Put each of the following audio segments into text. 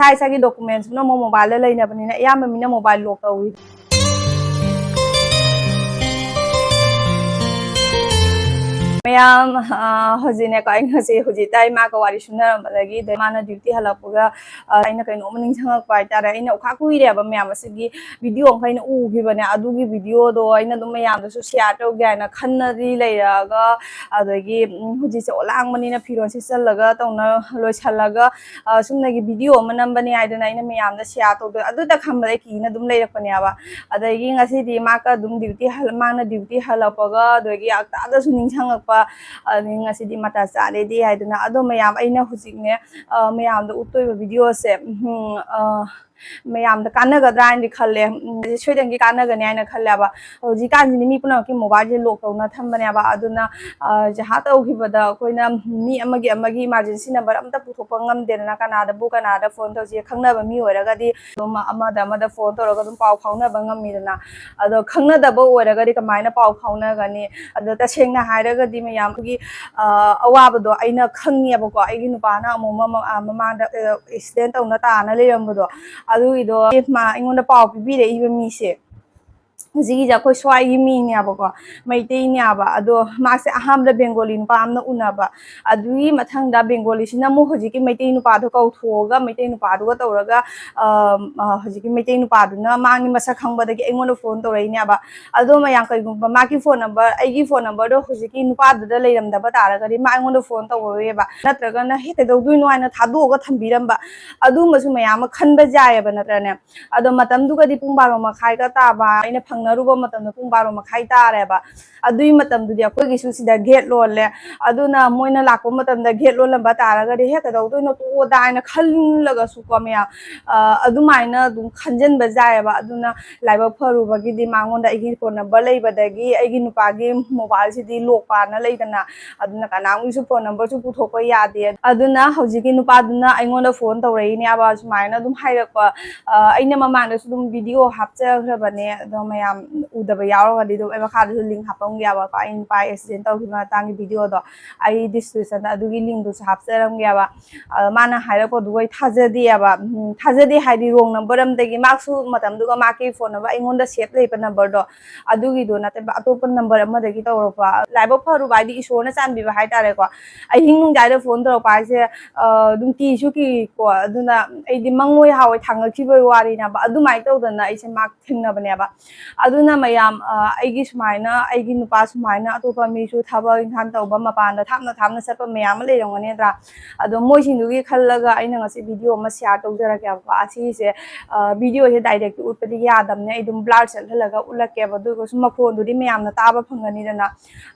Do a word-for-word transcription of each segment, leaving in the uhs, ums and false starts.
ꯏꯁꯥ ꯏꯁꯥꯒꯤ documents ꯄꯨꯝꯅꯃꯛ mobile ꯗ ꯂꯩꯅꯕꯅꯤꯅ ꯑꯌꯥꯝꯕ ꯃꯤꯅ mobile lock ꯇꯧꯏ꯫ ꯃꯌꯥꯝ, ꯑ, ꯍꯧꯖꯤꯛꯅꯦꯀꯣ, ꯑꯩ ꯉꯁꯤ ꯍꯧꯖꯤꯛꯇ ꯏꯃꯥꯒ ꯋꯥꯔꯤ ꯁꯨꯅꯔꯝꯕꯗꯒꯤ, ꯑꯗꯩ ꯃꯥꯅ duty ꯍꯜꯂꯛꯄꯒ, ꯑ, ꯑꯩꯅ ꯀꯩꯅꯣꯝꯃ ꯅꯤꯡꯁꯤꯡꯉꯛꯄ ꯍꯥꯏꯇꯥꯔꯦ꯫ ꯑꯩꯅ ꯈ꯭ꯋꯥꯏ ꯀꯨꯏꯔꯦꯕ ꯃꯌꯥꯝ ꯑꯁꯤꯒꯤ video ꯑꯃꯈꯛ ꯑꯩꯅ ꯎꯈꯤꯕꯅꯦ, ꯑꯗꯨꯒꯤ video ꯗꯣ ꯑꯩꯅ ꯑꯗꯨꯝ ꯃꯌꯥꯝꯗꯁꯨ share ꯇꯧꯒꯦ ꯍꯥꯏꯅ ꯈꯟꯅꯗꯤ ꯂꯩꯔꯛꯑꯒ, ꯑꯗꯒꯤ, ꯎꯝ, ꯍꯧꯖꯤꯛꯁꯦ ꯑꯣꯂꯥꯡꯕꯅꯤꯅ ꯐꯤꯔꯣꯜ ꯁꯦꯠꯆꯜꯂꯒ ꯇꯧꯅ ꯂꯣꯏꯁꯜꯂꯒ, ꯑ, ꯁꯨꯝꯅꯒꯤ video ꯑꯃ ꯅꯝꯕꯅꯤ ꯍꯥꯏꯗꯅ ꯑꯩꯅ ꯃꯌꯥꯝꯗ share ꯇꯧꯗꯣꯏ, ꯑꯗꯨꯗ ꯈꯟꯕꯗ ꯑꯩ ꯀꯤꯅ ꯑꯗꯨꯝ ꯂꯩꯔꯛꯄꯅꯦꯕ꯫ ꯑꯗꯒꯤ ꯉꯁꯤꯗꯤ ꯃꯥꯒ ꯑꯗꯨꯝ duty ꯍꯜ-, ꯃꯥꯅ duty ꯍꯜꯂꯛꯄꯒ, ꯑꯗꯒꯤ ꯑꯇꯥꯗꯁꯨ ꯅꯤꯡꯁꯤꯡꯉꯛꯄ, ꯑꯗꯒꯤ ꯉꯁꯤꯗꯤ ꯃꯇꯥ ꯆꯥꯔꯦꯗꯤ ꯍꯥꯏꯗꯅ꯫ ꯑꯗꯣ ꯃꯌꯥꯝ, ꯑꯩꯅ ꯍꯧꯖꯤꯛꯅꯦ, ꯑ, ꯃꯌꯥꯝꯗ ꯎꯠꯇꯣꯏꯕ video ꯁꯦ, ꯎꯝ, ꯑ, ꯃꯌꯥꯝꯗ ꯀꯥꯟꯅꯒꯗ꯭ꯔꯥ ꯍꯥꯏꯅꯗꯤ ꯈꯜꯂꯦ꯫ ꯎꯝ, ꯁꯣꯏꯗꯅꯒꯤ ꯀꯥꯟꯅꯒꯅꯤ ꯍꯥꯏꯅ ꯈꯜꯂꯦꯕ꯫ ꯍꯧꯖꯤꯛꯀꯥꯟꯁꯤꯗꯤ ꯃꯤ ꯄꯨꯝꯅꯃꯛꯀꯤ mobile ꯁꯦ lock ꯇꯧꯅ ꯊꯝꯕꯅꯦꯕ꯫ ꯑꯗꯨꯅ, ꯑ, ꯖꯍꯥ ꯇꯧꯈꯤꯕꯗ ꯑꯩꯈꯣꯏꯅ ꯃꯤ ꯑꯃꯒꯤ, ꯑꯃꯒꯤ emergency number ꯑꯝꯇ ꯄꯨꯊꯣꯛꯄ ꯉꯝꯗꯦꯗꯅ, ꯀꯅꯥꯗꯕꯨ ꯀꯅꯥꯗ phone ꯇꯧꯁꯤ, ꯈꯪꯅꯕ ꯃꯤ ꯑꯣꯏꯔꯒꯗꯤ ꯑꯗꯨꯝ ꯑꯃꯗ ꯑꯃꯗ phone ꯇꯧꯔꯒ ꯑꯗꯨꯝ ꯄꯥꯎ ꯐꯥꯎꯅꯕ ꯉꯝꯃꯤꯗꯅ꯫ ꯑꯗꯣ ꯈꯪꯅꯗꯕ ꯑꯣꯏꯔꯒꯗꯤ ꯀꯃꯥꯏꯅ ꯄꯥꯎ ꯐꯥꯎꯅꯒꯅꯤ? ꯑꯗꯣ ꯇꯁꯦꯡꯅ ꯍꯥꯏꯔꯒꯗꯤ ꯃꯌꯥꯝꯒꯤ, ꯑ, ꯑꯋꯥꯕꯗꯣ ꯑꯩꯅ ꯈꯪꯉꯦꯕꯀꯣ꯫ ꯑꯩꯒꯤ ꯅꯨꯄꯥꯅ ꯑꯃꯨꯛ ꯃꯃ-, ꯑ, ꯃꯃꯥꯡꯗ, ꯑ, accident ꯇꯧꯅ ꯇꯥꯅ ꯂꯩꯔꯝꯕꯗꯣ, ꯑꯗꯨꯒꯤꯗꯣ ꯃꯥ ꯑꯩꯉꯣꯟꯗ ꯄꯥꯎ ꯄꯤꯕꯤꯔꯛꯏꯕ ꯃꯤꯁꯦ, ꯍꯧꯖꯤꯛꯀꯤꯁꯦ ꯑꯩꯈꯣꯏ ꯁ꯭ꯋꯥꯏꯒꯤ ꯃꯤꯅꯦꯕꯀꯣ, ꯃꯩꯇꯩꯅꯦꯕ꯫ ꯑꯗꯣ ꯃꯥꯁꯦ ꯑꯍꯥꯟꯕꯗ Bengali ꯅꯨꯄꯥ ꯑꯃꯅ ꯎꯅꯕ, ꯑꯗꯨꯒꯤ ꯃꯊꯪꯗ Bengali ꯁꯤꯅ ꯑꯃꯨꯛ ꯍꯧꯖꯤꯛꯀꯤ ꯃꯩꯇꯩ ꯅꯨꯄꯥꯗꯣ ꯀꯧꯊꯣꯛꯑꯒ ꯃꯩꯇꯩ ꯅꯨꯄꯥꯗꯨꯒ ꯇꯧꯔꯒ, ꯑ, ꯑ, ꯍꯧꯖꯤꯛꯀꯤ ꯃꯩꯇꯩ ꯅꯨꯄꯥꯗꯨꯅ ꯃꯥꯒꯤ ꯃꯁꯛ ꯈꯪꯕꯗꯒꯤ ꯑꯩꯉꯣꯟꯗ phone ꯇꯧꯔꯛꯏꯅꯦꯕ꯫ ꯑꯗꯣ ꯃꯌꯥꯝ, ꯀꯩꯒꯨꯝꯕ ꯃꯥꯒꯤ phone number, ꯑꯩꯒꯤ phone number ꯗꯣ ꯍꯧꯖꯤꯛꯀꯤ ꯅꯨꯄꯥꯗꯨꯗ ꯂꯩꯔꯝꯗꯕ ꯇꯥꯔꯒꯗꯤ ꯃꯥ ꯑꯩꯉꯣꯟꯗ phone ꯇꯧꯔꯔꯣꯏꯌꯦꯕ, ꯅꯠꯇ꯭ꯔꯒꯅ ꯍꯦ, ꯀꯩꯗꯧꯗꯣꯏꯅꯣ ꯍꯥꯏꯅ ꯊꯥꯗꯣꯛꯑꯒ ꯊꯝꯕꯤꯔꯝꯕ, ꯑꯗꯨꯝꯕꯁꯨ ꯃꯌꯥꯝ ꯑꯃ ꯈꯟꯕ ꯌꯥꯏꯌꯦꯕ, ꯅꯠꯇ꯭ꯔꯅꯦ? ꯑꯗꯣ ꯃꯇꯝꯗꯨꯒꯗꯤ ꯄꯨꯡ ꯕꯥꯔꯣ ꯃꯈꯥꯏꯒ ꯇꯥꯕ, ꯑꯩꯅ ꯐꯪꯅꯔꯨꯕ ꯃꯇꯝꯗ ꯄꯨꯡ ꯕꯥꯔꯣ ꯃꯈꯥꯏ ꯇꯥꯔꯦꯕ꯫ ꯑꯗꯨꯒꯤ ꯃꯇꯝꯗꯨꯗꯤ ꯑꯩꯈꯣꯏꯒꯤꯁꯨ ꯁꯤꯗ gate ꯂꯣꯜꯂꯦ꯫ ꯑꯗꯨꯅ ꯃꯣꯏꯅ ꯂꯥꯛꯄ ꯃꯇꯝꯗ gate ꯂꯣꯜꯂꯝꯕ ꯇꯥꯔꯒꯗꯤ, "ꯍꯦ, ꯀꯩꯗꯧꯗꯣꯏꯅꯣ, ꯇꯣꯛꯑꯣꯗ" ꯍꯥꯏꯅ ꯈꯜꯂꯒꯁꯨꯀꯣ ꯃꯌꯥꯝ, ꯑ, ꯑꯗꯨꯃꯥꯏꯅ ꯑꯗꯨꯝ ꯈꯟꯖꯟꯕ ꯌꯥꯏꯌꯦꯕ꯫ ꯑꯗꯨꯅ ꯂꯥꯏꯕꯛ ꯐꯔꯨꯕꯒꯤꯗꯤ ꯃꯉꯣꯟꯗ ꯑꯩꯒꯤ phone number ꯂꯩꯕꯗꯒꯤ ꯑꯩꯒꯤ ꯅꯨꯄꯥꯒꯤ mobile ꯁꯤꯗꯤ lock ꯄꯥꯟꯅ ꯂꯩꯗꯅ, ꯑꯗꯨꯅ ꯀꯅꯥꯝꯒꯤꯁꯨ phone number ꯁꯨ ꯄꯨꯊꯣꯛꯄ ꯌꯥꯗꯦ꯫ ꯑꯗꯨꯅ ꯍꯧꯖꯤꯛꯀꯤ ꯅꯨꯄꯥꯗꯨꯅ ꯑꯩꯉꯣꯟꯗ phone ꯇꯧꯔꯛꯏꯅꯦꯕ, ꯁꯨꯃꯥꯏꯅ ꯑꯗꯨꯝ ꯍꯥꯏꯔꯛꯄ꯫ ꯑ, ꯑꯩꯅ ꯃꯃꯥꯡꯗꯁꯨ ꯑꯗꯨꯝ video ꯍꯥꯞꯆꯈ꯭ꯔꯕꯅꯦ, ꯑꯗꯣ ꯃꯌꯥꯝ ꯎꯗꯕ ꯌꯥꯎꯔꯒꯗꯤ ꯑꯗꯨꯝ ꯑꯩ ꯃꯈꯥꯗꯁꯨ ꯂꯤꯡ ꯍꯥꯞꯄꯝꯒꯦꯕꯀꯣ, ꯑꯩ ꯅꯨꯄꯥ ꯑꯦꯛꯁꯤꯗꯦꯟ ꯇꯧꯈꯤꯕ ꯃꯇꯥꯡꯒꯤ ꯚꯤꯗꯤꯑꯣꯗꯣ ꯑꯩ ꯗꯤꯁꯀ꯭ꯔꯤꯞꯁꯟꯗ ꯑꯗꯨꯒꯤ ꯂꯤꯡꯗꯨꯁꯨ ꯍꯥꯞꯆꯔꯝꯒꯦꯕ꯫ ꯑꯗꯣ ꯃꯥꯅ ꯍꯥꯏꯔꯛꯄꯗꯨꯒ ꯑꯩ ꯊꯥꯖꯗꯦꯕ꯫ ꯎꯝ, ꯊꯥꯖꯗꯦ ꯍꯥꯏꯗꯤ ꯔꯣꯡ ꯅꯝꯕꯔ ꯑꯃꯗꯒꯤ, ꯃꯥꯁꯨ ꯃꯇꯝꯗꯨꯒ ꯃꯥꯒꯤ ꯐꯣꯟ ꯅꯝꯕꯔ ꯑꯩꯉꯣꯟꯗ ꯁꯦꯞ ꯂꯩꯕ ꯅꯝꯕꯔꯗꯣ ꯑꯗꯨꯒꯤꯗꯣ ꯅꯠꯇꯕ ꯑꯇꯣꯞꯄ ꯅꯝꯕꯔ ꯑꯃꯗꯒꯤ ꯇꯧꯔꯛꯄ꯫ ꯂꯥꯏꯕꯛ ꯐꯔꯨꯕ ꯍꯥꯏꯗꯤ ꯏꯁꯣꯔꯅ ꯆꯥꯟꯕꯤꯕ ꯍꯥꯏꯇꯥꯔꯦꯀꯣ꯫ ꯑꯍꯤꯡ ꯅꯣꯡꯌꯥꯏꯗ ꯐꯣꯟ ꯇꯧꯔꯛꯄ ꯍꯥꯏꯁꯦ, ꯑ, ꯑꯗꯨꯝ ꯀꯤꯁꯨ ꯀꯤꯀꯣ꯫ ꯑꯗꯨꯅ ꯑꯩꯗꯤ ꯃꯪꯉꯣꯏ ꯍꯥꯋꯣꯏ ꯊꯥꯡꯒꯠꯈꯤꯕꯒꯤ ꯋꯥꯔꯤꯅꯦꯕ꯫ ꯑꯗꯨꯃꯥꯏꯅ ꯇꯧꯗꯅ ꯑꯩꯁꯦ ꯃꯥ ꯊꯦꯡꯅꯕꯅꯦꯕ꯫ ꯑꯗꯨꯅ ꯃꯌꯥꯝ, ꯑ, ꯑꯩꯒꯤ ꯁꯨꯃꯥꯏꯅ, ꯑꯩꯒꯤ ꯅꯨꯄꯥ ꯁꯨꯃꯥꯏꯅ ꯑꯇꯣꯞꯄ ꯃꯤꯁꯨ ꯊꯕꯛ ꯏꯪꯈꯥꯡ ꯇꯧꯕ ꯃꯄꯥꯟꯗ ꯊꯥꯞꯅ ꯊꯥꯞꯅ ꯆꯠꯄ ꯃꯌꯥꯝ ꯑꯃ ꯂꯩꯔꯝꯒꯅꯤꯗ꯭ꯔꯥ? ꯑꯗꯣ ꯃꯣꯏꯁꯤꯡꯗꯨꯒꯤ ꯈꯜꯂꯒ ꯑꯩꯅ ꯉꯁꯤ ꯚꯤꯗꯤꯑꯣ ꯑꯃ ꯁꯤꯌꯥꯔ ꯇꯧꯖꯔꯛꯀꯦꯕꯀꯣ꯫ ꯑꯁꯤꯁꯦ, ꯑ, ꯚꯤꯗꯤꯑꯣꯁꯦ ꯗꯥꯏꯔꯦꯛꯇꯤ ꯎꯠꯄꯗꯤ ꯌꯥꯗꯕꯅꯦ, ꯑꯩ ꯑꯗꯨꯝ ꯕ꯭ꯂꯔ ꯆꯠꯍꯜꯂꯒ ꯎꯠꯂꯛꯀꯦꯕ꯫ ꯑꯗꯨ ꯑꯣꯏꯔꯒꯁꯨ ꯃꯈꯣꯟꯗꯨꯗꯤ ꯃꯌꯥꯝꯅ ꯇꯥꯕ ꯐꯪꯒꯅꯤꯗꯅ꯫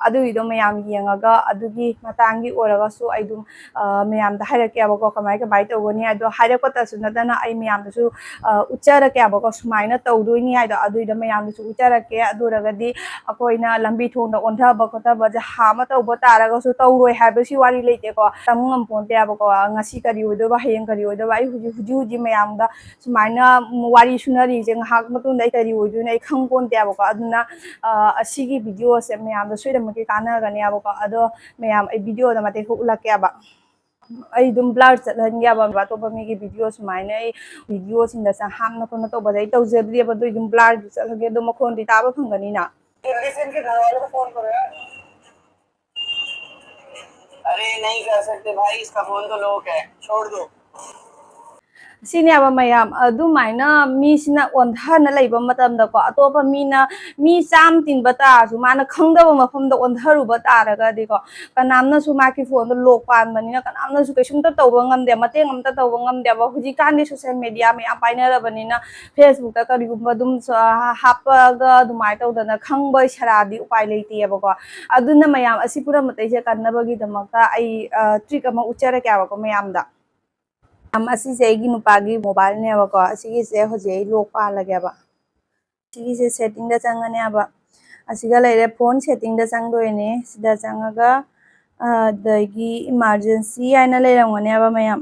ꯑꯗꯨꯒꯤꯗꯣ ꯃꯌꯥꯝ ꯌꯦꯡꯉꯒ ꯑꯗꯨꯒꯤ ꯃꯇꯥꯡꯒꯤ ꯑꯣꯏꯔꯒꯁꯨ ꯑꯩ ꯑꯗꯨꯝ, ꯑ, ꯃꯌꯥꯝꯗ ꯍꯥꯏꯔꯛꯀꯦꯕꯀꯣ, ꯀꯃꯥꯏ ꯀꯃꯥꯏ ꯇꯧꯒꯅꯤ ꯍꯥꯏꯗꯣ꯫ ꯍꯥꯏꯔꯛꯄꯇꯁꯨ ꯅꯠꯇꯅ ꯑꯩ ꯃꯌꯥꯝꯗꯁꯨ, ꯑ, ꯎꯠꯆꯔꯛꯀꯦꯕꯀꯣ, ꯁꯨꯃꯥꯏꯅ ꯇꯧꯗꯣꯏꯅꯤ ꯍꯥꯏꯗꯣ꯫ ꯑꯗꯨꯏꯗꯣ ꯃꯌꯥꯝꯗꯁꯨ ꯎꯠꯆꯔꯛꯀꯦ꯫ ꯑꯗꯨ ꯑꯣꯏꯔꯒꯗꯤ ꯑꯩꯈꯣꯏꯅ ꯂꯝꯕꯤ ꯊꯣꯡꯗ ꯑꯣꯟꯊꯕ ꯈꯣꯠꯊꯕꯁꯦ ꯍꯥ ꯑꯃ ꯇꯧꯕ ꯇꯥꯔꯒꯁꯨ ꯇꯧꯔꯣꯏ ꯍꯥꯏꯕꯁꯤ ꯋꯥꯔꯤ ꯂꯩꯇꯦꯀꯣ꯫ ꯇꯝ ꯉꯝꯄꯣꯟꯇꯦꯕꯀꯣ, ꯉꯁꯤ ꯀꯔꯤ ꯑꯣꯏꯗꯣꯏꯕ, ꯍꯌꯦꯡ ꯀꯔꯤ ꯑꯣꯏꯗꯣꯏꯕ꯫ ꯑꯩ ꯍꯧꯖꯤꯛ, ꯍꯧꯖꯤꯛ, ꯍꯧꯖꯤꯛ ꯃꯌꯥꯝꯗ ꯁꯨꯃꯥꯏꯅ ꯋꯥꯔꯤ ꯁꯨꯅꯔꯤꯁꯦ ꯉꯥꯏꯍꯥꯛ ꯃꯇꯨꯡꯗ ꯑꯩ ꯀꯔꯤ ꯑꯣꯏꯗꯣꯏꯅꯣ ꯑꯩ ꯈꯪꯄꯣꯟꯇꯦꯕꯀꯣ꯫ ꯑꯗꯨꯅ, ꯑ, ꯑꯁꯤꯒꯤ ꯚꯤꯗꯤꯑꯣꯁꯦ ꯃꯌꯥꯝꯗ ꯁꯣꯏꯗꯅꯃꯛꯀꯤ ꯀꯥꯟꯅꯒꯅꯦꯕꯀꯣ꯫ ꯑꯗꯣ ꯃꯌꯥꯝ, ꯑꯩ ꯚꯤꯗꯤꯑꯣꯗ ꯃꯇꯦꯛ ꯈꯔ ꯎꯠꯂꯛꯀꯦꯕ꯫ ꯑꯩ ꯑꯗꯨꯝ ꯕ꯭ꯂꯔ ꯆꯠꯍꯟꯒꯦꯕ, ꯑꯇꯣꯞꯄ ꯃꯤꯒꯤ ꯚꯤꯗꯤꯑꯣ ꯁꯨꯃꯥꯏꯅ ꯑꯩ ꯚꯤꯗꯤꯑꯣꯁꯤꯡꯗ ꯆꯪ-, ꯍꯥꯞꯅ ꯈꯣꯠꯅ ꯇꯧꯕꯗ ꯑꯩ ꯇꯧꯖꯗ꯭ꯔꯤꯕ, ꯑꯗꯨ ꯑꯗꯨꯝ ꯕ꯭ꯂꯔ ꯆꯠꯍꯟꯒꯦ꯫ ꯑꯗꯣ ꯃꯈꯣꯟꯗꯤ ꯇꯥꯕ ꯐꯪꯒꯅꯤꯅ? जल्दी से इनके घर वालों को फोन करो यार। अरे नहीं कर सकते भाई, इसका फोन तो लॉक है, छोड़ दो। ꯁꯤꯅꯦꯕ ꯃꯌꯥꯝ, ꯑꯗꯨꯃꯥꯏꯅ ꯃꯤꯁꯤꯅ ꯑꯣꯟꯊꯅ ꯂꯩꯕ ꯃꯇꯝꯗꯀꯣ, ꯑꯇꯣꯞꯄ ꯃꯤꯅ, ꯃꯤ ꯆꯥꯝ ꯇꯤꯟꯕ ꯇꯥꯔꯁꯨ ꯃꯥꯅ ꯈꯪꯗꯕ ꯃꯐꯝꯗ ꯑꯣꯟꯊꯔꯨꯕ ꯇꯥꯔꯒꯗꯤꯀꯣ, ꯀꯅꯥꯝꯅꯁꯨ ꯃꯥꯒꯤ ꯐꯣꯟꯗꯣ ꯂꯣꯛ ꯄꯥꯟꯕꯅꯤꯅ ꯀꯅꯥꯝꯅꯁꯨ ꯀꯩꯁꯨꯝꯇ ꯇꯧꯕ ꯉꯝꯗꯦ, ꯃꯇꯦꯡ ꯑꯝꯇ ꯇꯧꯕ ꯉꯝꯗꯦꯕ꯫ ꯍꯧꯖꯤꯛꯀꯥꯟꯗꯤ ꯁꯣꯁꯦꯜ ꯃꯦꯗꯤꯌꯥ ꯃꯌꯥꯝ ꯄꯥꯏꯅꯔꯕꯅꯤꯅ ꯐꯦꯁꯕꯨꯛꯇ ꯀꯔꯤꯒꯨꯝꯕ ꯑꯗꯨꯝ ꯁ-, ꯍꯥꯞꯄꯒ ꯑꯗꯨꯃꯥꯏꯅ ꯇꯧꯗꯅ ꯈꯪꯕ ꯁꯔꯥꯗꯤ ꯎꯄꯥꯏ ꯂꯩꯇꯦꯕꯀꯣ꯫ ꯑꯗꯨꯅ ꯃꯌꯥꯝ ꯑꯁꯤ ꯄꯨꯝꯅꯃꯛꯇꯩꯁꯦ ꯀꯟꯅꯕꯒꯤꯗꯃꯛꯇ ꯑꯩ, ꯑ, ꯇ꯭ꯔꯤꯛ ꯑꯃ ꯎꯠꯆꯔꯛꯀꯦꯕꯀꯣ ꯃꯌꯥꯝꯗ꯫ ꯃꯌꯥꯝ, ꯑꯁꯤꯁꯦ ꯑꯩꯒꯤ ꯅꯨꯄꯥꯒꯤ ꯃꯣꯕꯥꯏꯜꯅꯦꯕꯀꯣ꯫ ꯑꯁꯤꯒꯤꯁꯦ ꯍꯧꯖꯤꯛ ꯑꯩ ꯂꯣꯛ ꯄꯥꯜꯂꯒꯦꯕ꯫ ꯁꯤꯒꯤꯁꯦ ꯁꯦꯠꯇꯤꯡꯗ ꯆꯪꯉꯅꯦꯕ꯫ ꯑꯁꯤꯒ ꯂꯩꯔꯦ, ꯐꯣꯟ ꯁꯦꯠꯇꯤꯡꯗ ꯆꯪꯗꯣꯏꯅꯦ꯫ ꯁꯤꯗ ꯆꯪꯉꯒ, ꯑ, ꯑꯗꯒꯤ ꯏꯃꯥꯔꯖꯦꯟꯁꯤ ꯍꯥꯏꯅ ꯂꯩꯔꯝꯒꯅꯦꯕ ꯃꯌꯥꯝ꯫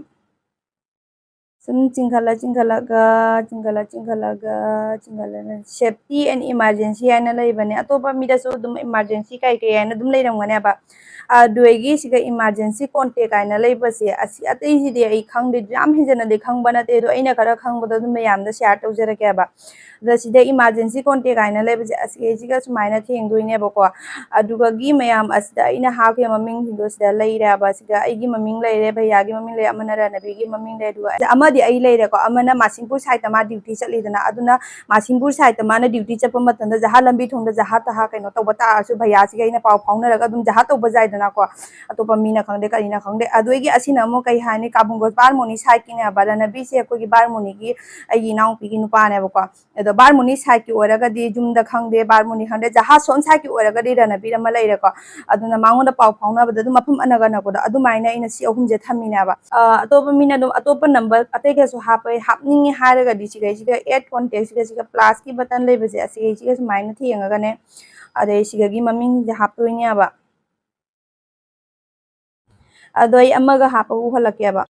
ꯁꯨꯝ ꯆꯤꯡꯈꯠꯂ ꯆꯤꯡꯈꯠꯂꯒ ꯆꯤꯡꯈꯠꯂ ꯆꯤꯡꯈꯠꯂꯒ ꯆꯤꯡꯈꯠꯂꯒ safety and emergency ꯍꯥꯏꯅ ꯂꯩꯕꯅꯦ꯫ ꯑꯇꯣꯞꯄ ꯃꯤꯗꯁꯨ ꯑꯗꯨꯝ emergency ꯀꯩ ꯀꯩ ꯍꯥꯏꯅ ꯑꯗꯨꯝ ꯂꯩꯔꯝꯒꯅꯦꯕ꯫ ꯑꯗꯨꯗꯒꯤ ꯁꯤꯒ emergency contact ꯍꯥꯏꯅ ꯂꯩꯕꯁꯦ, ꯑꯁꯤ ꯑꯇꯩꯁꯤꯗꯤ ꯑꯩ ꯈꯪꯗꯦ, ꯌꯥꯝ ꯍꯦꯟꯖꯟꯅꯗꯤ ꯈꯪꯕ ꯅꯠꯇꯦ, ꯑꯗꯣ ꯑꯩꯅ ꯈꯔ ꯈꯪꯕꯗꯣ ꯑꯗꯨꯝ ꯃꯌꯥꯝꯗ share ꯇꯧꯖꯔꯛꯀꯦꯕ꯫ ꯑꯗ ꯁꯤꯗ emergency contact ꯍꯥꯏꯅ ꯂꯩꯕꯁꯦ ꯑꯁꯤꯒꯩꯁꯤꯒ ꯁꯨꯃꯥꯏꯅ ꯊꯦꯡꯗꯣꯏꯅꯦꯕꯀꯣ꯫ ꯑꯗꯨꯒꯒꯤ ꯃꯌꯥꯝ ꯑꯁꯤꯗ ꯑꯩꯅ ꯍꯥꯞꯈꯤꯕ ꯃꯃꯤꯡꯁꯤꯡꯗꯣ ꯁꯤꯗ ꯂꯩꯔꯦꯕ꯫ ꯁꯤꯗ ꯑꯩꯒꯤ ꯃꯃꯤꯡ ꯂꯩꯔꯦ, ꯚꯩꯌꯥꯒꯤ ꯃꯃꯤꯡ ꯂꯩꯔꯦ, ꯑꯃꯅ ꯔꯥꯅꯕꯤꯒꯤ ꯃꯃꯤꯡ ꯂꯩꯔꯦ, ꯑꯗꯨꯒ ꯑꯃꯗꯤ ꯑꯩ ꯂꯩꯔꯦꯀꯣ꯫ ꯑꯃꯅ ꯃꯥꯁꯤꯝꯄꯨꯔ side ꯇ ꯃꯥ duty ꯆꯠꯂꯤꯗꯅ, ꯑꯗꯨꯅ ꯃꯥꯁꯤꯝꯄꯨꯔ side ꯇ ꯃꯥꯅ duty ꯆꯠꯄ ꯃꯇꯝꯗ ꯖꯍꯥ ꯂꯝꯕꯤ ꯊꯣꯡꯗ ꯖꯍꯥ ꯇꯍꯥ ꯀꯩꯅꯣ ꯇꯧꯕ ꯇꯥꯔꯁꯨ ꯚꯩꯌꯥꯁꯤꯒ ꯑꯩꯅ ꯄꯥꯎ ꯐꯥꯎꯅꯔꯒ ꯑꯗꯨꯝ ꯖꯍꯥ ꯇꯧꯕ ꯌꯥꯏꯗꯅꯀꯣ꯫ ꯑꯇꯣꯞꯄ ꯃꯤꯅ ꯈꯪꯗꯦ, ꯀꯔꯤꯅ ꯈꯪꯗꯦ꯫ ꯑꯗꯨꯗꯒꯤ ꯑꯁꯤꯅ ꯑꯃꯨꯛ ꯀꯩ ꯍꯥꯏꯅꯤ, ꯀꯥꯕꯨꯡꯒꯣ ꯕꯥꯔꯃꯣꯅꯤ side ꯀꯤꯅꯦꯕ꯫ ꯔꯥꯅꯕꯤꯁꯦ ꯑꯩꯈꯣꯏꯒꯤ ꯕꯥꯔꯃꯣꯅꯤꯒꯤ ꯑꯩꯒꯤ ꯏꯅꯥꯎꯄꯤꯒꯤ ꯅꯨꯄꯥꯅꯦꯕꯀꯣ꯫ ꯑꯗꯣ ꯕꯥꯔꯃꯣꯅꯤ side ꯀꯤ ꯑꯣꯏꯔꯒꯗꯤ ꯌꯨꯝꯗ ꯈꯪꯗꯦ, ꯕꯥꯔꯃꯣꯅꯤ ꯈꯪꯗꯦ, ꯖꯍꯥ ꯁꯣꯝ side ꯀꯤ ꯑꯣꯏꯔꯒꯗꯤ ꯔꯥꯅꯕꯤꯔ ꯑꯃ ꯂꯩꯔꯦꯀꯣ꯫ ꯑꯗꯨꯅ ꯃꯉꯣꯟꯗ ꯄꯥꯎ ꯐꯥꯎꯅꯕꯗ ꯑꯗꯨꯝ ꯃꯐꯝ ꯑꯅꯛ ꯑꯅꯛꯄꯗꯣ ꯑꯗꯨꯃꯥꯏꯅ ꯑꯩꯅ ꯁꯤ ꯑꯍꯨꯝꯁꯦ ꯊꯝꯃꯤꯅꯦꯕ꯫ ꯑ, ꯑꯇꯣꯞꯄ ꯃꯤꯅ ꯑꯗꯨꯝ ꯑꯇꯣꯞꯄ number ꯑꯇꯩꯒꯁꯨ ꯍꯥꯞꯄ, ꯍꯥꯞꯅꯤꯡꯉꯦ ꯍꯥꯏꯔꯒꯗꯤ ꯁꯤꯒꯩꯁꯤꯒ add contact ꯁꯤꯒ, ꯁꯤꯒ plus ꯀꯤ button ꯂꯩꯕꯁꯦ, ꯑꯁꯤꯒꯩꯁꯤꯒ ꯁꯨꯃꯥꯏꯅ ꯊꯦꯡꯉꯒꯅꯦ, ꯑꯗꯩ ꯁꯤꯒꯒꯤ ꯃꯃꯤꯡꯁꯦ ꯍꯥꯞꯇꯣꯏꯅꯦꯕ꯫ ꯑꯗꯣ ꯑꯩ ꯑꯃꯒ ꯍꯥꯞꯄꯒ ꯎꯍꯜꯂꯛꯀꯦꯕ꯫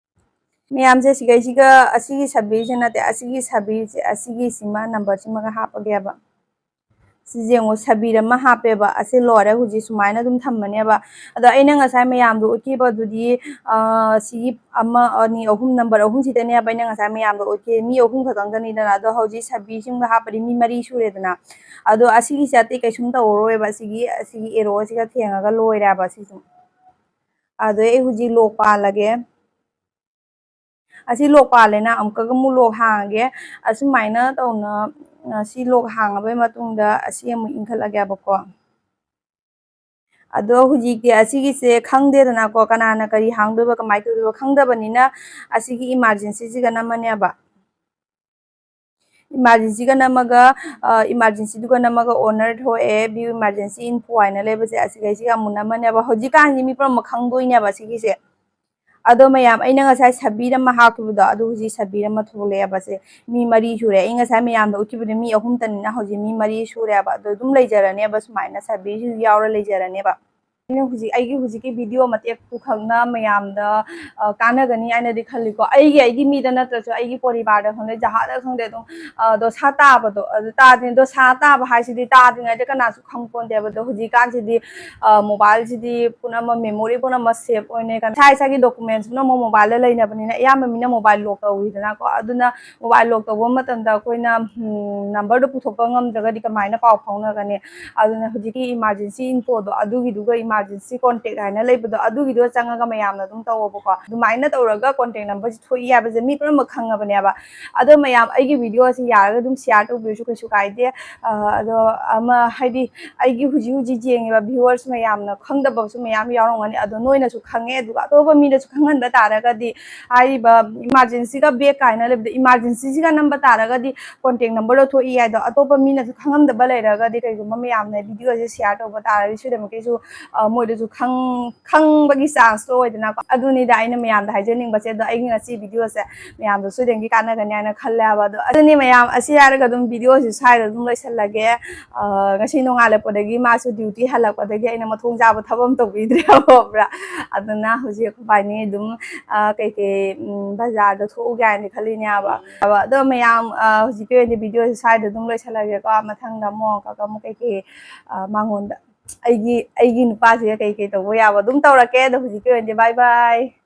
ꯃꯌꯥꯝꯁꯦ ꯁꯤꯒꯩꯁꯤꯒ, ꯑꯁꯤꯒꯤ ꯁꯕꯤꯔꯁꯦ ꯅꯠꯇꯦ, ꯑꯁꯤꯒꯤ ꯁꯕꯤꯔꯁꯦ, ꯑꯁꯤꯒꯤꯁꯤꯃ, number ꯁꯤꯃꯒ ꯍꯥꯞꯄꯒꯦꯕ꯫ ꯁꯤꯁꯦ ꯌꯦꯡꯉꯣ, ꯁꯕꯤꯔ ꯑꯃ ꯍꯥꯞꯄꯦꯕ꯫ ꯑꯁꯤ ꯂꯣꯏꯔꯦ, ꯍꯧꯖꯤꯛ ꯁꯨꯃꯥꯏꯅ ꯑꯗꯨꯝ ꯊꯝꯃꯅꯦꯕ꯫ ꯑꯗꯣ ꯑꯩꯅ ꯉꯁꯥꯏ ꯃꯌꯥꯝꯗꯣ ꯎꯠꯈꯤꯕꯗꯨꯗꯤ, ꯑ, ꯁꯤꯒꯤ ꯑꯃ, ꯑꯅꯤ, ꯑꯍꯨꯝ, number ꯑꯍꯨꯝꯁꯤꯗꯅꯦꯕ ꯑꯩꯅ ꯉꯁꯥꯏ ꯃꯌꯥꯝꯗꯣ ꯎꯠꯈꯤ, ꯃꯤ ꯑꯍꯨꯝ ꯈꯛꯇꯪꯗꯅꯤꯗꯅ꯫ ꯑꯗꯣ ꯍꯧꯖꯤꯛ ꯁꯕꯤꯔꯁꯤꯃꯒ ꯍꯥꯞꯄꯗꯤ ꯃꯤ ꯃꯔꯤ ꯁꯨꯔꯦꯗꯅ꯫ ꯑꯗꯣ ꯑꯁꯤꯒꯤꯁꯦ ꯑꯇꯩ ꯀꯩꯁꯨꯝ ꯇꯧꯔꯔꯣꯏꯕ, ꯑꯁꯤꯒꯤ, ꯑꯁꯤꯒꯤ arrow ꯁꯤꯒ ꯊꯦꯡꯉꯒ ꯂꯣꯏꯔꯦꯕ ꯁꯤꯁꯨ꯫ ꯑꯗꯩ ꯑꯩ ꯍꯧꯖꯤꯛ lock ꯄꯥꯜꯂꯒꯦ꯫ ꯑꯁꯤ lock ꯄꯥꯜꯂꯦꯅ, ꯑꯃꯨꯛꯀꯒ ꯑꯃꯨꯛ lock ꯍꯥꯡꯉꯒꯦ꯫ ꯑꯁꯨꯃꯥꯏꯅ ꯇꯧꯅ, ꯑ, ꯁꯤ lock ꯍꯥꯡꯉꯕꯩ ꯃꯇꯨꯡꯗ ꯑꯁꯤ ꯑꯃꯨꯛ ꯏꯟꯈꯠꯂꯒꯦꯕꯀꯣ꯫ ꯑꯗꯣ ꯍꯧꯖꯤꯛꯇꯤ ꯑꯁꯤꯒꯤꯁꯦ ꯈꯪꯗꯦꯗꯅꯀꯣ, ꯀꯅꯥꯅ ꯀꯔꯤ ꯍꯥꯡꯗꯣꯏꯕ, ꯀꯃꯥꯏꯅ ꯇꯧꯗꯣꯏꯕ ꯈꯪꯗꯕꯅꯤꯅ, ꯑꯁꯤꯒꯤ emergency ꯁꯤꯒ ꯅꯝꯃꯅꯦꯕ꯫ Emergency ꯒ ꯅꯝꯃꯒ, ꯑ, emergency ꯗꯨꯒ ꯅꯝꯃꯒ owner ꯊꯣꯛꯑꯦ, view emergency info ꯍꯥꯏꯅ ꯂꯩꯕꯁꯦ, ꯑꯁꯤꯒꯩꯁꯤꯒ ꯑꯃꯨꯛ ꯅꯝꯃꯅꯦꯕ꯫ ꯍꯧꯖꯤꯛꯀꯥꯟꯁꯤ ꯃꯤ ꯄꯨꯝꯅꯃꯛ ꯈꯪꯗꯣꯏꯅꯦꯕ ꯁꯤꯒꯤꯁꯦ꯫ ꯑꯗꯣ ꯃꯌꯥꯝ, ꯑꯩꯅ ꯉꯁꯥꯏ ꯁꯕꯤꯔ ꯑꯃ ꯍꯥꯞꯈꯤꯕꯗꯣ, ꯑꯗꯨ ꯍꯧꯖꯤꯛ ꯁꯕꯤꯔ ꯑꯃ ꯊꯣꯛꯂꯛꯑꯦꯕ꯫ ꯁꯦ ꯃꯤ ꯃꯔꯤ ꯁꯨꯔꯦ꯫ ꯑꯩ ꯉꯁꯥꯏ ꯃꯌꯥꯝꯗ ꯎꯠꯈꯤꯕꯗ ꯃꯤ ꯑꯍꯨꯝꯇꯅꯤꯅ, ꯍꯧꯖꯤꯛ ꯃꯤ ꯃꯔꯤ ꯁꯨꯔꯦꯕ꯫ ꯑꯗꯣ ꯑꯗꯨꯝ ꯂꯩꯖꯔꯅꯦꯕ, ꯁꯨꯃꯥꯏꯅ ꯁꯕꯤꯔꯁꯤꯁꯨ ꯌꯥꯎꯔ ꯂꯩꯖꯔꯅꯦꯕ꯫ ꯑꯩꯅ ꯍꯧꯖꯤꯛ ꯑꯩꯒꯤ ꯍꯧꯖꯤꯛꯀꯤ ꯚꯤꯗꯤꯑꯣ ꯃꯇꯦꯛꯇꯨ ꯈꯛꯅ ꯃꯌꯥꯝꯗ ꯑ, ꯀꯥꯟꯅꯒꯅꯤ ꯍꯥꯏꯅꯗꯤ ꯈꯜꯂꯤꯀꯣ꯫ ꯑꯩꯒꯤ ꯑꯩꯒꯤ ꯃꯤꯗ ꯅꯠꯇ꯭ꯔꯁꯨ ꯑꯩꯒꯤ ꯄꯣꯔꯤꯕꯥꯔꯗ ꯈꯪꯗꯦ, ꯖꯍꯥꯗ ꯈꯪꯗꯦ, ꯑꯗꯨꯝ ꯑ, ꯗꯣꯁꯥ ꯇꯥꯕꯗꯣ ꯑꯗꯨ ꯇꯥꯗ꯭ꯔꯤꯉꯩ, ꯗꯣꯁꯥ ꯇꯥꯕ ꯍꯥꯏꯁꯤꯗꯤ ꯇꯥꯗ꯭ꯔꯤꯉꯩꯗ ꯀꯅꯥꯁꯨ ꯈꯪꯄꯣꯟꯇꯦꯕ꯫ ꯑꯗꯣ ꯍꯧꯖꯤꯛꯀꯥꯟꯁꯤꯗꯤ ꯃꯣꯕꯥꯏꯜꯁꯤꯗꯤ ꯄꯨꯝꯅꯃꯛ ꯃꯦꯃꯣꯔꯤ ꯄꯨꯝꯅꯃꯛ ꯁꯦꯞ ꯑꯣꯏꯅꯩ꯫ ꯏꯁꯥ ꯏꯁꯥꯒꯤ ꯗꯣꯀꯨꯃꯦꯟꯁ ꯄꯨꯝꯅꯃꯛ ꯃꯣꯕꯥꯏꯜꯗ ꯂꯩꯅꯕꯅꯤꯅ ꯑꯌꯥꯝꯕ ꯃꯤꯅ ꯃꯣꯕꯥꯏꯜ ꯂꯣꯛ ꯇꯧꯋꯤꯗꯅꯀꯣ꯫ ꯑꯗꯨꯅ ꯃꯣꯕꯥꯏꯜ ꯂꯣꯛ ꯇꯧꯕ ꯃꯇꯝꯗ ꯑꯩꯈꯣꯏꯅ ꯅꯝꯕꯔꯗꯣ ꯄꯨꯊꯣꯛꯄ ꯉꯝꯗ꯭ꯔꯒꯗꯤ ꯀꯃꯥꯏꯅ ꯄꯥꯎ ꯐꯥꯎꯅꯒꯅꯤ? ꯑꯗꯨꯅ ꯍꯧꯖꯤꯛꯀꯤ ꯏꯃꯥꯔꯖꯦꯟꯁꯤ ꯏꯟꯐꯣꯗꯣ ꯑꯗꯨꯒꯤꯗꯨꯒ ꯏꯃꯥꯔꯖꯦꯟꯁꯤ ꯀꯣꯟꯇꯦꯛ ꯍꯥꯏꯅ ꯂꯩꯕꯗꯣ ꯑꯗꯨꯒꯤꯗꯨꯒ ꯆꯪꯉꯒ ꯃꯌꯥꯝꯅ ꯑꯗꯨꯝ ꯇꯧꯋꯣꯕꯀꯣ꯫ ꯑꯗꯨꯃꯥꯏꯅ ꯇꯧꯔꯒ ꯀꯣꯟꯇꯦꯛ ꯅꯝꯕꯔꯁꯤ ꯊꯣꯛꯏ ꯍꯥꯏꯕꯁꯦ ꯃꯤ ꯄꯨꯝꯅꯃꯛ ꯈꯪꯉꯕꯅꯦꯕ꯫ ꯑꯗꯣ ꯃꯌꯥꯝ ꯑꯩꯒꯤ ꯚꯤꯗꯤꯑꯣꯁꯤ ꯌꯥꯔꯒ ꯑꯗꯨꯝ ꯁꯤꯌꯥꯔ ꯇꯧꯕꯤꯔꯁꯨ ꯀꯩꯁꯨ ꯀꯥꯏꯗꯦ꯫ ꯑ, ꯑꯗꯣ ꯑꯃ ꯍꯥꯏꯗꯤ ꯑꯩꯒꯤ ꯍꯧꯖꯤꯛ ꯍꯧꯖꯤꯛ ꯌꯦꯡꯉꯤꯕ ꯚꯤꯌꯨꯋꯔꯁ ꯃꯌꯥꯝꯅ ꯈꯪꯗꯕꯁꯨ ꯃꯌꯥꯝ ꯌꯥꯎꯔꯝꯒꯅꯤ꯫ ꯑꯗꯣ ꯅꯣꯏꯅꯁꯨ ꯈꯪꯉꯦ, ꯑꯗꯨꯒ ꯑꯇꯣꯞꯄ ꯃꯤꯗꯁꯨ ꯈꯪꯍꯟꯕ ꯇꯥꯔꯒꯗꯤ ꯍꯥꯏꯔꯤꯕ ꯏꯃꯥꯔꯖꯦꯟꯁꯤꯒ ꯕꯦꯛ ꯀꯥꯏꯅ ꯂꯩꯕꯗꯣ, ꯏꯃꯥꯔꯖꯦꯟꯁꯤꯁꯤꯒ ꯅꯝꯕ ꯇꯥꯔꯒꯗꯤ ꯀꯣꯟꯇꯦꯛ ꯅꯝꯕꯔꯗꯣ ꯊꯣꯛꯏ ꯍꯥꯏꯗꯣ ꯑꯇꯣꯞꯄ ꯃꯤꯅꯁꯨ ꯈꯪꯉꯝꯗꯕ ꯂꯩꯔꯒꯗꯤ ꯀꯩꯒꯨꯝꯕ ꯃꯌꯥꯝꯅ ꯚꯤꯗꯤꯑꯣꯁꯦ ꯁꯤꯌꯥꯔ ꯇꯧꯕ ꯇꯥꯔꯒꯗꯤ ꯁꯣꯏꯗꯅꯃꯛꯀꯤꯁꯨ ꯑ, ꯃꯣꯏꯗꯁꯨ ꯈꯪ ꯈꯪꯕꯒꯤ ꯆꯥꯟꯁꯇꯣ ꯑꯣꯏꯗꯅꯀꯣ꯫ ꯑꯗꯨꯅꯤꯗ ꯑꯩꯅ ꯃꯌꯥꯝꯗ ꯍꯥꯏꯖꯅꯤꯡꯕꯁꯦ꯫ ꯑꯗꯣ ꯑꯩꯒꯤ ꯉꯁꯤ ꯚꯤꯗꯤꯑꯣꯁꯦ ꯃꯌꯥꯝꯗꯣ ꯁꯣꯏꯗꯅꯒꯤ ꯀꯥꯟꯅꯒꯅꯤ ꯍꯥꯏꯅ ꯈꯜꯂꯦ ꯍꯥꯏꯕ꯫ ꯑꯗꯣ ꯑꯗꯨꯅꯤ ꯃꯌꯥꯝ, ꯑꯁꯤ ꯍꯥꯏꯔꯒ ꯑꯗꯨꯝ ꯚꯤꯗꯤꯑꯣꯁꯦ ꯁ꯭ꯋꯥꯏꯗ ꯑꯗꯨꯝ ꯂꯣꯏꯁꯤꯜꯂꯒꯦ꯫ ꯑ, ꯉꯁꯤ ꯅꯣꯡꯉꯥꯜꯂꯛꯄꯗꯒꯤ ꯃꯥꯁꯨ ꯗ꯭ꯌꯨꯇꯤ ꯍꯜꯂꯛꯄꯗꯒꯤ ꯑꯩꯅ ꯃꯊꯣꯡ ꯆꯥꯕ ꯊꯕꯛ ꯑꯃ ꯇꯧꯕꯤꯗ꯭ꯔꯦ ꯈꯪꯕ꯭ꯔꯥ? ꯑꯗꯨꯅ ꯍꯧꯖꯤꯛ ꯑꯩꯈꯣꯏꯕꯥꯅꯤ ꯑꯗꯨꯝ ꯑ, ꯀꯩꯀꯩ ꯎꯝ, ꯕꯖꯥꯔꯗ ꯊꯣꯛꯎꯒꯦ ꯍꯥꯏꯅ ꯈꯜꯂꯤꯅꯦꯕ꯫ ꯑꯗꯣ ꯃꯌꯥꯝ ꯑ, ꯍꯧꯖꯤꯛꯀꯤ ꯑꯣꯏꯅꯗꯤ ꯚꯤꯗꯤꯑꯣꯁꯦ ꯁ꯭ꯋꯥꯏꯗ ꯑꯗꯨꯝ ꯂꯣꯏꯁꯤꯜꯂꯒꯦꯀꯣ꯫ ꯃꯊꯪꯗ ꯑꯃꯨꯛ ꯑꯃꯨꯛ ꯀꯩꯀꯩ ꯑ, ꯃꯉꯣꯟꯗ ꯑꯩꯒꯤ ꯑꯩꯒꯤ ꯅꯨꯄꯥꯁꯤꯒ ꯀꯩ ꯀꯩ ꯇꯧꯕ ꯌꯥꯕ ꯑꯗꯨꯝ ꯇꯧꯔꯛꯀꯦ꯫ ꯑꯗꯣ ꯍꯧꯖꯤꯛꯀꯤ ꯑꯣꯏꯅꯗꯤ bye bye꯫